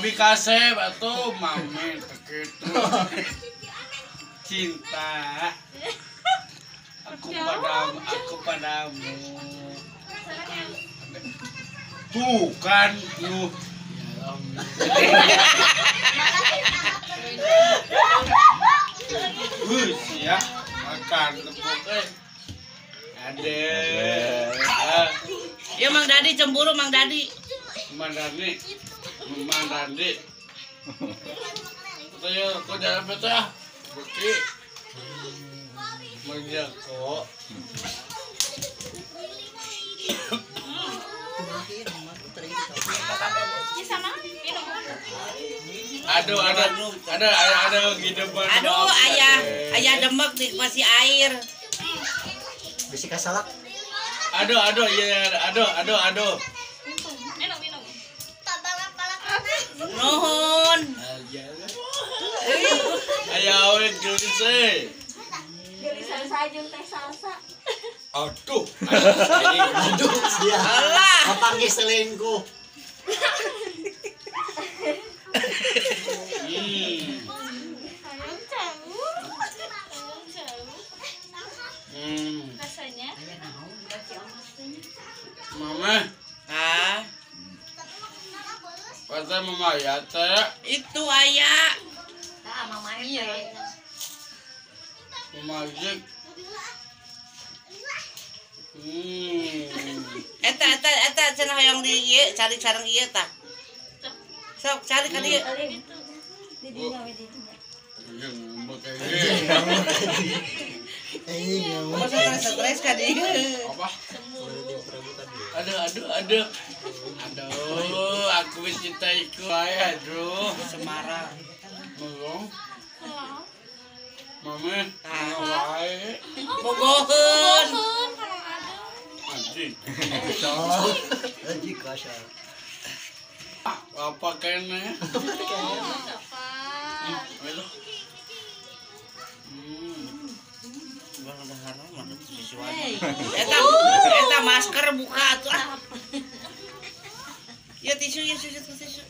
Abi kasep atuh mame kitu. Cinta. Aku padamu, aku padamu. Bukan lu. Ya Allah. Hus ya, makan tepung Ada. Ya Mang Dadi cemburu Mang Dadi. Mang Dadi. Mang Dadi. Saya kok jalan peta. Beki. Menjako. Aduh, ada gitu. Aduh, ayah demek dikasih air. Bisi kasalak. Aduh, iya, aduh. Minum. Nuhun. Ayo, we gelis euy. Gelisan saja teh salsa. Aduh. Aduh, sia. Alah. Kapanggih selingkuh. Sayang jauh. Rasanya? Mama. Ah. Pasal mama ya teh. Itu ayah. Tah mama iya. Mama jek. Eta cenah hoyong di ieu cari sareng ieu tah. Sok cari ka dieu. Di dinya we di dinya. Masa stres ka dieu. Apa? Aduh. Aduh, aku mencintaiku. Aduh, Semarang. Melong. Mama, wae. Bogoheun. Anjing. Anjing kasar. Apa kene? Apa? Eta masker buka atuh ah. Ya tisu ya tisu.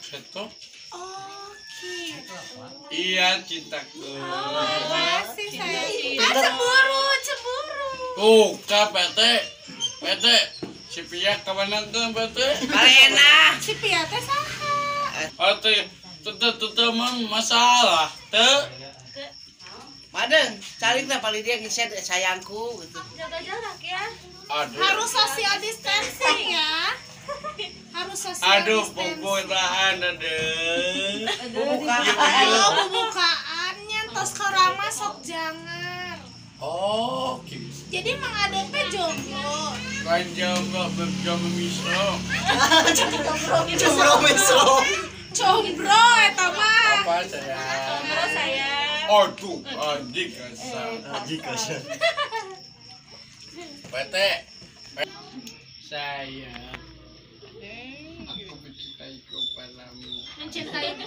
Satu. Oh, gitu. Iya, cintaku. Oh, makasih sayang. Ah, cemburu. Oh, ka PT. Si Pia kawanan tuh PT. Palena. Si Pia teh saha? Oh, teh teu masalah, teu. Madeng, cari teh paling dia ngisen sayangku gitu. Jaga jarak ya. Aduh. Harus social distancing ya. Harus social aduh, distancing. Aduh, bubukaan aduh. Bubukaan. Oh, bubukaannya tos kerama sok jangan. Oh, gitu. Jadi Mang Adeng teh jomblo. Lain jomblo, jomblo misro. Jomblo misro. Jomblo eta mah. Apa sayang? Jomblo sayang. Aduh, anjing kasar. Anjing kasar. PT. Sayang. Aku mencintaiku padamu. Mencintai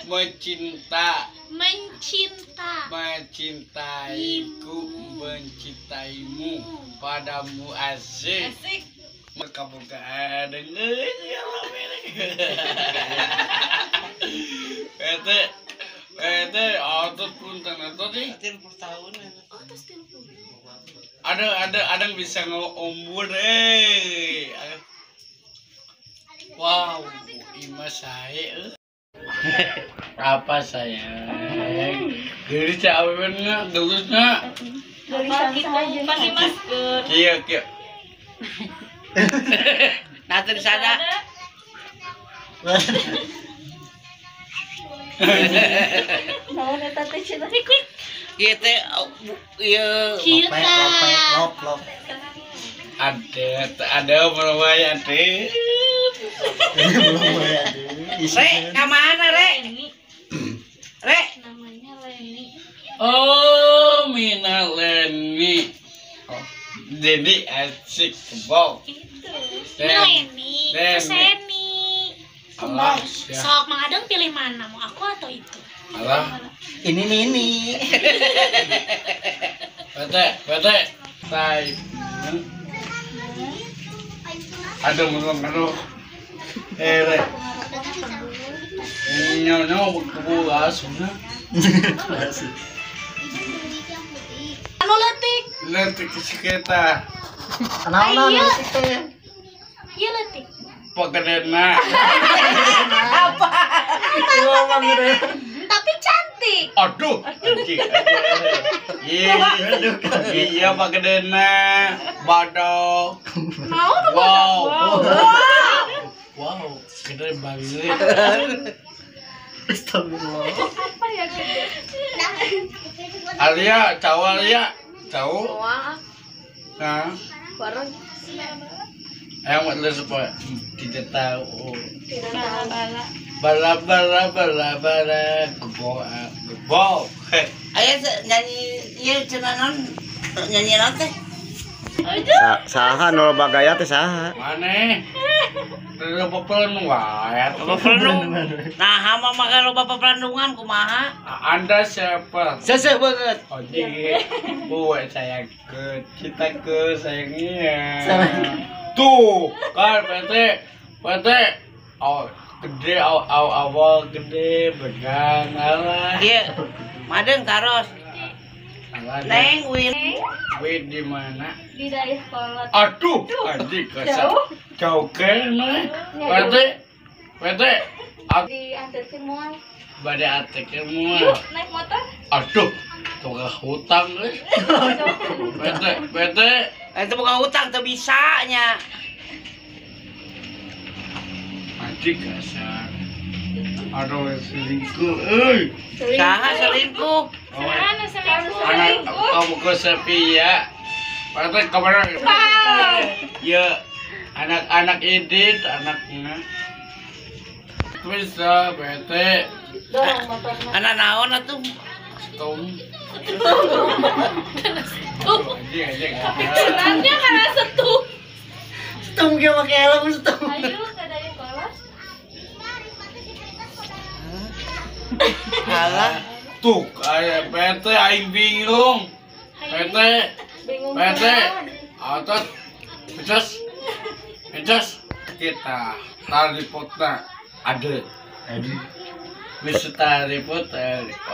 Mencinta. Mencinta. Mencintaiku, mencintaimu, padamu asik. Asik. Kamu gak denger ya PT, otot punten atau sih? 30 tahun. Oh, terus 30. Ada yang bisa ngombur Wow, Ima saya. Apa sayang? Jadi cawenya, gelusnya. Pakai masker. Iya, iya. Nah, terus ada. Naon eta teh cenah? Ieu teh ieu lop lop. Ada belum wae ade. Belum wae ade. Re, ka mana, Re? Re. Namanya Leni. Oh, Mina Leni. Oh, jadi asik kebok. Itu. Leni, Seni. Alah, ya. Sok Mang Adeng pilih mana, mau aku atau itu? Alah. Ini Nini. Bete, tai. Aduh, belum, aduh. Nyo kebuas na. Anu letik. Letik sekitar. Kenapa letik teh? Iya letik. Pagedena. Apa? Tapi cantik. Aduh, anjing. Iya, iya pagedena. Badok. Mau tuh wow. Wow, gede banget. Astagfirullah. Apa ya gede? Alia, tahu Alia? Tahu? Nah. Bareng. Yang lu supaya tidak tahu. Tidak tahu bala. Bala bala bala bala gebok gebok. Ayo nyanyi ieu cenah non nyanyi naon teh? Saha nu loba gaya teh saha? Maneh. Loba pelenung wae. Loba pelenung. Nah, hama make loba pepelandungan kumaha? Anda siapa? Seseh banget. Oh, iya. Buat saya ke kita ke sayangnya. Tuh, kan PT oh, gede awal gede begang alah. Iya. Madeng taros. Neng Win. Win di mana? Di daerah kolot. Aduh, anjing kasar. Jauh kene. PT. Di anterkeun moal. Bade anterkeun moal. Naik motor. Aduh, tukang hutang euy. PT. Itu bukan hutang teu bisa nya. Anjing kasar. Aduh selingkuh euy. Saha selingkuh? Saha selingkuh? Anak kamu ke sepi ya. PT kemana? Ya, anak-anak Edit, anaknya. Bisa PT. Anak naon atuh? Tom. Kepikirannya karena setum. Setum ge make helm setum. Ayo ke daerah kolot. Alah. Tuh, kayak PT aing bingung. PT. PT. Atas. Terus kita taripotna ada. Bisa taripot,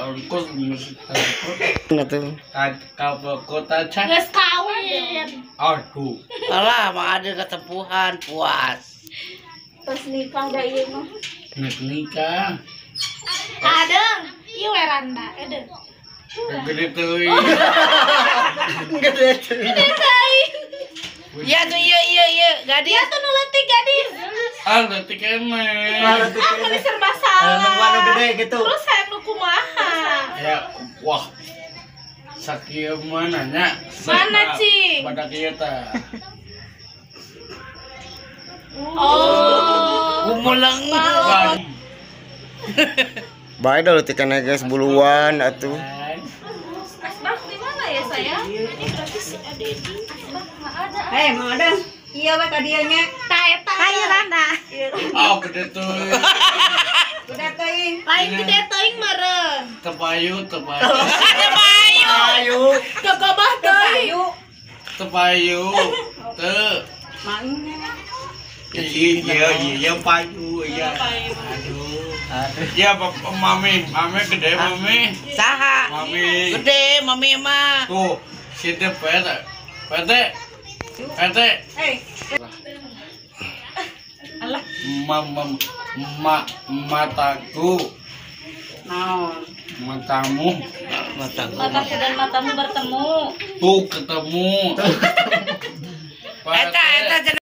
ongkos mesti taripot. Ngatuh. Ka kota cah. Geus kawin. Aduh. Alah, mah ada ketepuhan puas. Pas nikah da ieu mah. Geus nikah. Adeng, ieu we randa, edeng. Gede teuing. Gede teuing. Gede teuing. Iya tuh iya gadis. Iya tuh nu leutik gadis. Ah leutik emeh. Ah meni serba salah. Nu gede gitu. Terus hayang nu kumaha? Ya wah. Sakieu mah nanya. Mana cing? Pada kieu tah. Oh. Gumuleng. Bae dah leutikan geus buluan atuh. Asbak di mana ya sayang? Ini berarti si Adedi. Asbak enggak ada. Mau ada. Iya we ka dieu nya. Ta eta. Hayu randa. Oh, gede teuing. Gede teuing. Lain gede teuing meureun. Tepayu. Tepayu. Kekobah teuing. Tepayu. Teu. Mangnya. Iya payu iya. Aduh. Ya bapak mami gede mami. Saha? Mami. Gede mami mah. Tuh, sini PT. PT. Alah. Mataku. Naon? Matamu. Mataku dan matamu bertemu. Tuh ketemu. Eta